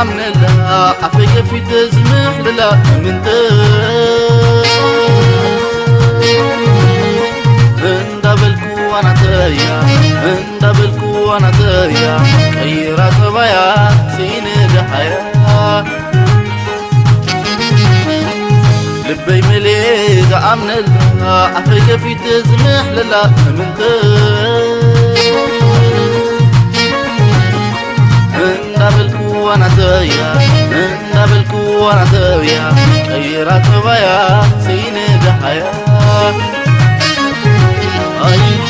ኣምነላ ኣፈይ ከፊተ ዝምሕልላ እምንተ እንዳበልኩ ዋናተያ እንዳበልኩ ዋናተያ ቀይራ ጠባያ ስኢነ ደሃያ ልበይ መሌ ዝኣምነላ ኣፈይ ከፊተ ዝምሕልላ እምንተ እንዳበልኩ ዋናተያ እንዳበልኩ ዋናተያ ቀይራ ጠባያ ስኢነ ደሃያ ኣይቱ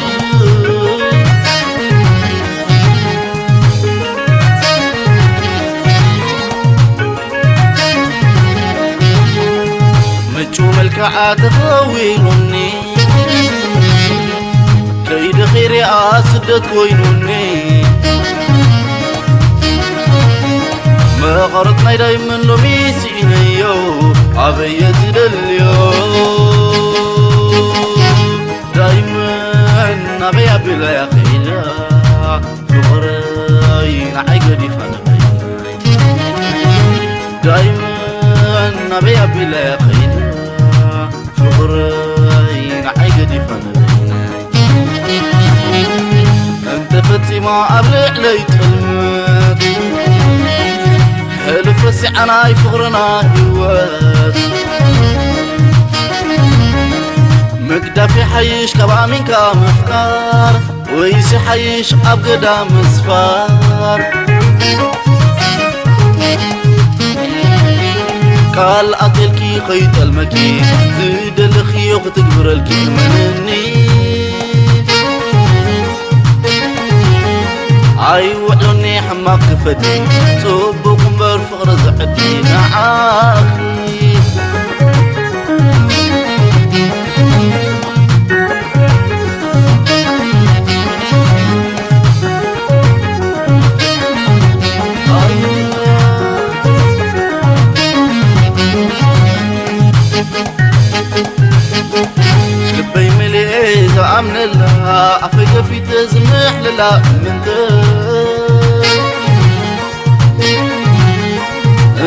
ምቹ መልክዓ ተኸዊኑኒ ከይደ ኸይሪኣ ስደት ኮይኑኒ መቐረት ናይ ዳይመን ሎሚ ስኢነዮ ኣበየ ዝደልዮ ዳይመን ናበይ ኣቢለያ ከይዳ ፍቕረይ ንዓይ ገዲፋ ንበይነይ ዳይመን ናበይ ኣቢለያ ከይዳ ፍቕረይ ንዓይ ገዲፋ ንበይነይ እንተፈጺማ ኣብ ልዕለይ ጥልመት ሕሉፍ ረሲዓ ናይ ፍቕርና ህይወት ምግዳፍ ይሓይሽ ካብ ኣሚንካ ምፍቃር ወይስ ይሓይሽ ኣብ ገዳም ምስፋር ቃል ኣትልኪ ኸይጠልመኪ ዝደለኽዮ ክትግብረልኪ እመንኒ ኣይውዕሎኒ ሕማቕ ክፈዲ ጽቡቕ እምበር ፍቕሪ ዝዕዲ ንዓኺ ልበይ መሊኤ ዝኣምነላ ኣፈይ ከፊተ ዝምሕልላ እምንተ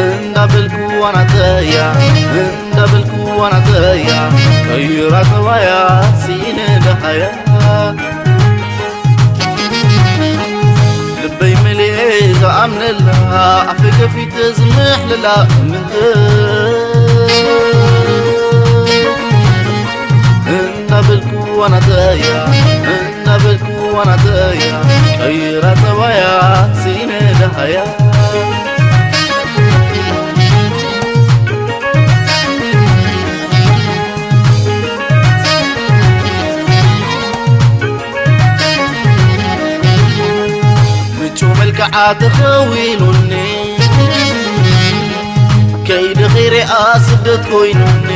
እንዳበልኩ ዋናተያ እንዳበልኩ ዋናተያ ቀይራ ጠባያ ስኢነ ደሃያ ልበይ መሊኤ ዝኣምነላ ኣፈይ ከፊተ ዝምሕልላ እምንተ እናበልኩ ዋናተያ እናበልኩ ዋናተያ ቀይራ ጠባያ ስኢነ ደሃያ ምቹ መልክዓ ተኸዊኑኒ ከይደ ኸይሪኣ ስደት ኮይኑኒ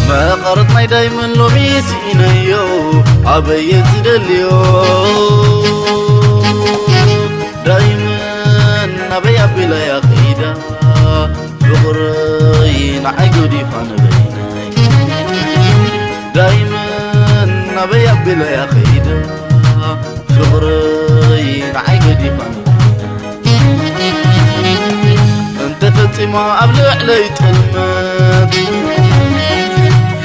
መቐረት ናይ ዳይመን ሎሚ ስኢነዮ ኣበየ ዝደልዮ ዳይመን ናበይ ኣቢላያ ኸይዳ ፍቕረይ ንዓይ ገዲፋ ንበይነይ ዳይመን ናበይ ኣቢላያ ኸይዳ ፍቕረይ ንዓይ ገዲፋ ንበይነይ እንተፈጺማ ኣብ ልዕለይ ጥልመት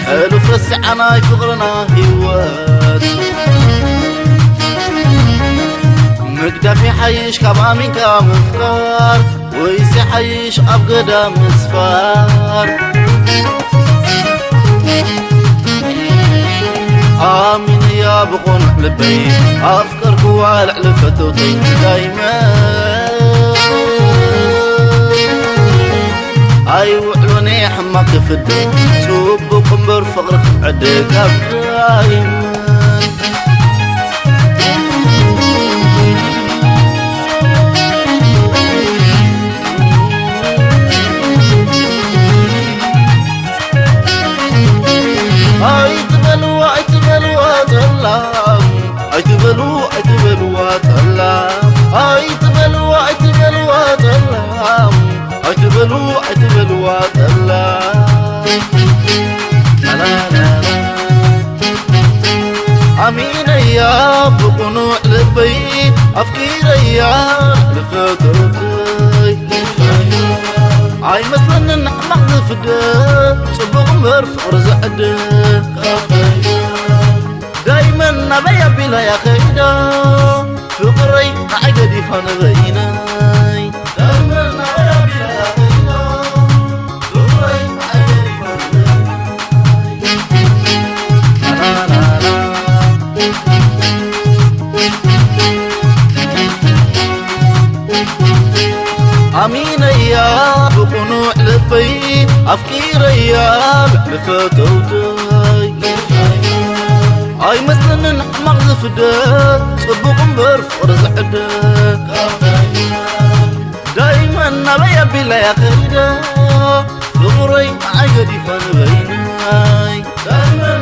ሕሉፍ ረሲዓ ናይ ፍቕርና ህይወት ምግዳፍ ይሓይሽ ካብ ኣሚንካ ምፍቃር ወይስ ይሓይሽ ኣብ ገዳም ምስፋር ኣሚነያ ብቑኑዕ ልበይ ኣፍቀርክዋ ልዕሊ ፈተውተይ ዳይመ ኣይውዕሎኒ ሕማቕ ክፍደ ጽቡቕ እምበር ፍቕሪ ክዕደ ካብ ዳይመ ኣይትበልዋ ኣይትበልዋ ጠላም ኣይትበሉ ኣይትበልዋ ጠላም ኣይትበልዋ ኣይትበልዋ ጠላም ኣይትበሉ ኣይትበልዋ ጠላም ኣሚነያ ብቑኑዕ ልበይ ኣፍቂረያ ንፈተውተይ ኣይመስለንን ሕማቕ ዝፍደ ጽቡቕ እምበር ፍቕሪ ዝዕደ ዳይመን ናበይ ኣቢላያ ከይዳ ፍቕረይ ንዓይ ገዲፋ ንበይነይ ዳይመን ናበይ ኣቢላያ ከይዳ ፍቕረይ ንዓይ ገዲፋ ንበይነይ ኣሚነያ ብቕኑዕ ልበይ ኣፍቂረያ ልዕሊ ፈተውተይ ኣይመስለንን ሕማቕ ዝፍደ ጽቡቕ እምበር ፍቕሪ ዝዕደ ዳይመን ናበይ ኣቢላያ ከይደ ፍቕረይ ንዓይ ገዲፋ ንበይነይ ዳይመን